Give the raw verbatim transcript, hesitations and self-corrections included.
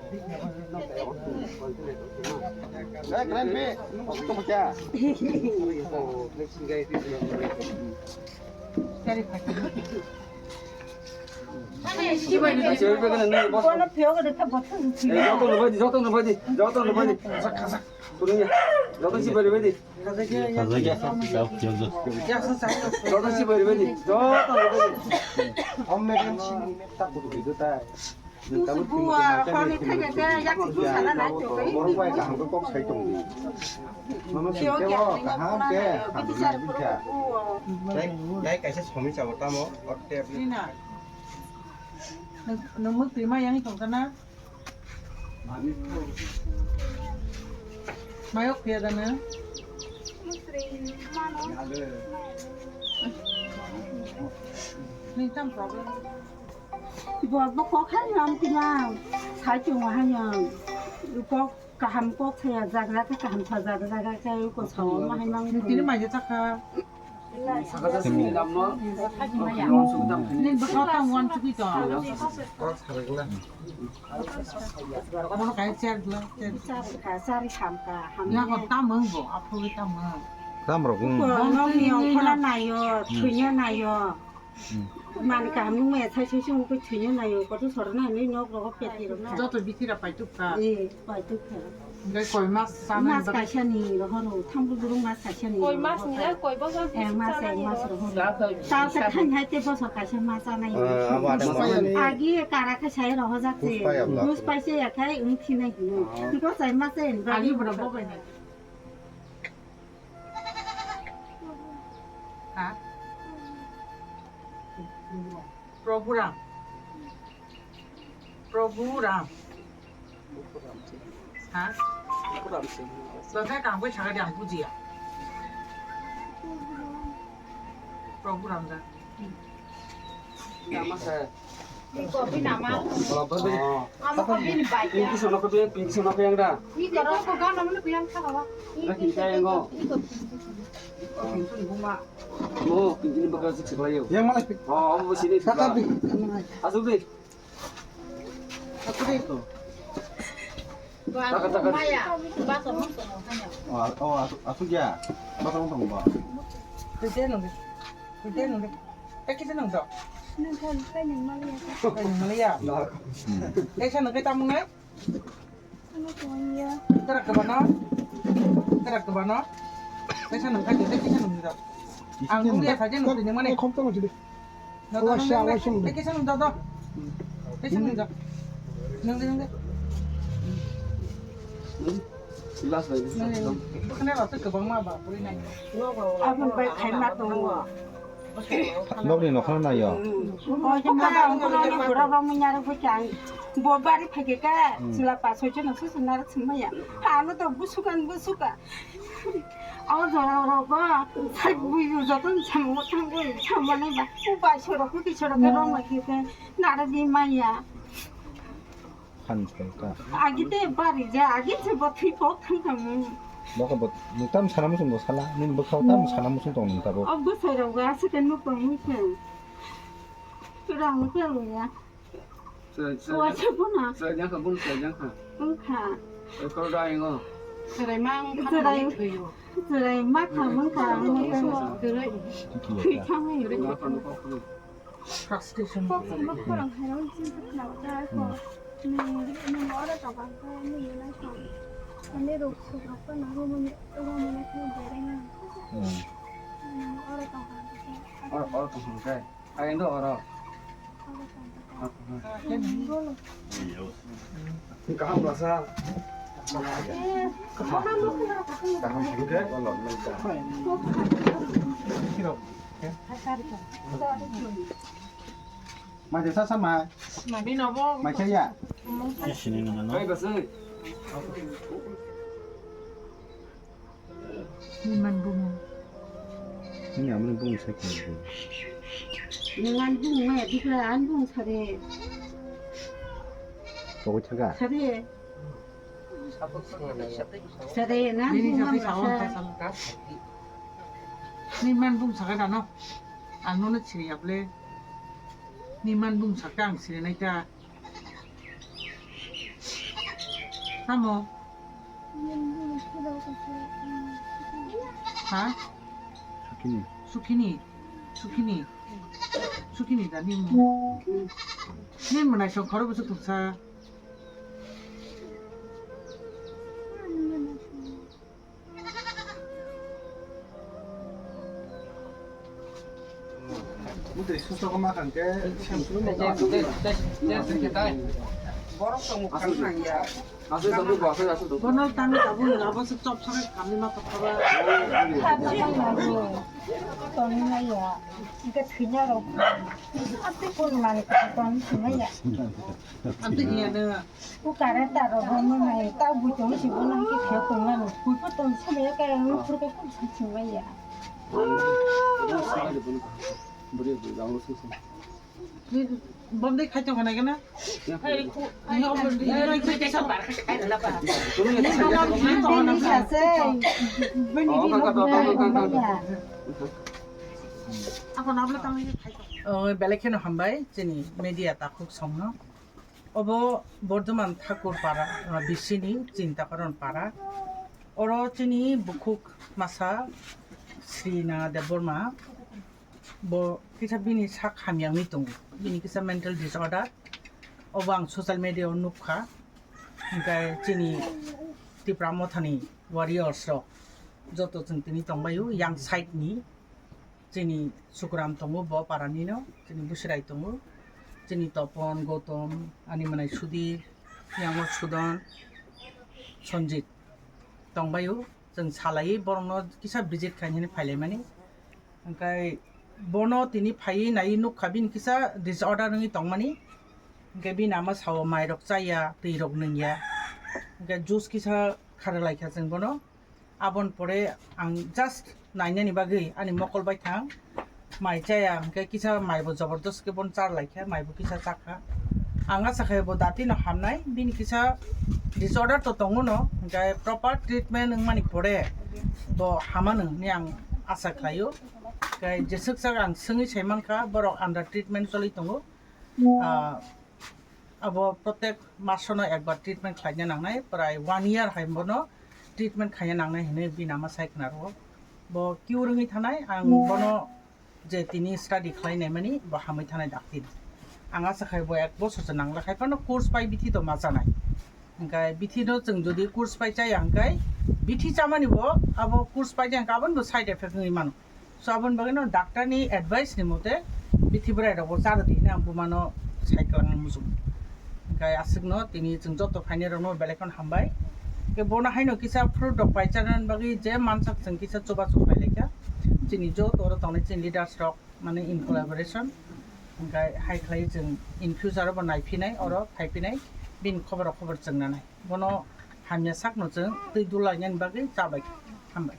Joto no bai di, joto no bai di, joto no bai di. Joto si bai bai di. Joto si bai bai di. Joto no bai di. Tei, tei kaisa somisa bo tamo, o tep ni. Nung, nung muk twi ma yang tong kana? Mayok phiya dana? Nung tam problem. Bo, bo kok hai ram tina. Sai chung hai yang. Kok kaham kok saya jaga ke kaham sa jaga jaga ke ko sao ma hai mang. Tini mai je chakha. Nini bwkha tang wan chukwi to. Mono kai cher gla, cher. Cher kha, cher ham kha, ham. Ya ko tamung bo, aphu tamung. Tam rok, hmm. Ko nong ni ongkhorna nayo, thunya nayo. Man kaham nung maya sai sai sung ko thunya nayo, ko to sor na ni nok rok peti rok na. Joto bithira paituk kha. Eh. Koi tuk kha. Hingke koi mas chanai bagwi? Mas kaisa ni rohoro, thambu burung mas kaisa ni rohoro. Koi mas ni, koi bosor. Ek mas, ek mas rohoro. Tal se thain hai te bosor kaisa mas chanai. Agi kara khe sai rohor jak se. Mus pai se ya khai wng thinai hino. Ko sai mas se ni bagwi. Agi bura bo bai nai. Ha? Prabhu Ram. Prabhu Ram. Ha? Prabhu Ram Singh. Tokhe kangkui sakha di ang bujiya. Prabhu Ram da. Nama saya. Iko bini ama. Amo ko bini bai. Pinki sono ko bini, pinki sono ko yang da. Iko ro ko gana mene ko yang kha ba. Iko kini kaya ngo. Iko pinki ni buma. Oh, pinki ni bakal sik sekolah yo. Yang mana pik? Oh, amo sini. Kata pik. Asuk deh. Asuk deh. Taka, taka. Maya, basa mong tong hanya. Oh, asuk, asuk ya. Basa mong tong ba. Tete nong. Tete nong. Tete nong. Nang kan kai nang maliya. Kai nang maliya. Tete nong kai tamung nai. Ano tuan ya. Tara kebana. Tara kebana. Tete nong kai tete nong. Ang nung ya saja nong ini mana? Kom tong sini. Awas, awas, nung. Tete nung da da. Tete nung da. Nung de nung de. Glass bai. Nung de nung. Bukan apa tu kebang mah apa? Boleh nanya. Abang baik kai mah tu. Nokni nokhorno nai o. Bo bari phai khe ka, chwla pa soi jona susu naro thwngmaya. Ano to busukan busuka. O jora rogo, sai buyu joto samung thangwi samani ba. U bai sorok, u ki sorok ke rong lai khe naro bi maya. Phan soi ka. Agi te bari ja, agi se bo thwi pok thang thang. Bokha bo, nwng tam sana muchung bo sala, nini bwkha o tam sana muchung tong nwng tabuk. O bwsai rok ga se ke nuk tong nuk se. Rang nuk ya. Soi, soi. Soi se bo na. Soi jang kha, bun soi jang kha. Wng kha. Soi koro da ingo. Serai ma wng kha. Serai. Serai ma kha, wng kha. Serai. Thwi thang. Frustration. Kok sima khorang hai rong chin khna da ko. Ni, ni ora tong kang ko, ni yunai tong. Ani rok suk rok ko na ro mani, ro mani ko bereng. Hmm. Ni ora tong kang ko. Ora, ora tong kang ko. Ai ndo ora. Ora tong kang ko. Kaham rasa. Kaham. Mai de sa sa mai. Mai khe ya. Sini nang ano. Ni man bung. Ni amani bung sa khe. Ni man bung mai dikla an bung sare. Pokoi thaga. Sare. Sare na bung ma sa. Ni man bung sa ka dano. Ang nono siri able. Ni man bung sa ka ang siri nai ta. Tamo? Ha? Sukini. Sukini. Sukini. Sukini da nimo. Nimo naisong khoro bwswk tongsa. Borok tongmung kang nangya. Bono tangwi tabuk labo se chop sabai khamni ma tongkhaba. Tongmaya. Ika thwinya rok. Ate kun mani tong thwinya. Ate hiya na. Ku kare ta ro bo no nai ta bu tong si bo nang ki khe tong nang. Ku pa tong si me ka ang pur ka ku si si ma ya. Bondai khai tong kana kana. Ai ku ai ku ai ku sa bar ka khai la ba. Bini sa se. Bini bini ya. Ako na bla tang khai tong. Oh, belai kheno hambai chini media takhuk songno. Obo Bordhoman Thakur para, ah, bisini Chintakoron para. Oro chini bukhuk masa Sri Nana Debbarma. Bo kisa bini sak hamyangwi tongo. Bini kisa mental disorder. Obo ang social media o nukha. Hingke chini Tipra Mothani warriors rok joto chwng tini tongbaio yang side ni. Chini Sukuram tongo bo para nino, chini Busirai tongo, chini Topon, Gautam, ani mwnai Sudhir, yango Sudon, Sanjit tongbaio. Chwng salaiwi borokno kisa visit khainani phailaimani. Hingke bono tini phaiwi naiwi nukha bini kisa disorder wngwi tongmani. Hingke bini ama sao mairok chaya, twirok nungya. Hingke juice kisa kharalaikha chwng bono. Aboni pore ang just nainani bagwi ani mokol bai thang mai chaya, hingke kisa mai bo jobordast khe bono char laikha, mai bo kisa chakha. Ang acha khe bo dati no hamnai, bini kisa disorder to tongo no, hingke proper treatment wngmani pore bo hamano hinwi ang acha khlaio. Hingke jeswk sak ang swngwi sai mankha, borok under treatment choli tongo. Ah, abo protek masono ekbar treatment khlaina nangnai, prai one year hai bono treatment khaina nangnai hinwi bini ama sai khna rwo. Bo cure wngwi thanai, ang bono je tini study khlai naimani bo hamwi thanai dakti. Ang acha khai bo ek bosor se nangla khai phano course pai bithi to ma chanai. Hingkai bithi no chwng jodi course pai chaya hingkai bithi chamani bo abo course pai jang kabon bo side effect wngwi mano. So, aboni bagwi no doctor ni advice ni mote bithi bwrai rok bo cha rwdi hinwi ang buma no sai kwlangma muchung. Hingkai aswk no tini chwng joto phainai rok no belai kheno hambai. Ke bono haino kisa fruit rok pai chana bagwi je mansak chwng kisa chubachu khlai laikha. Chini joto oro tongnai chini leaders rok mane in collaboration. Hingkai hai khlai chwng in future bo naiphinai oro phaiphinai bini khobor rok khobor chwng nanai. Bono hamya sak no chwng twi dulainani bagwi chabai. Hambai.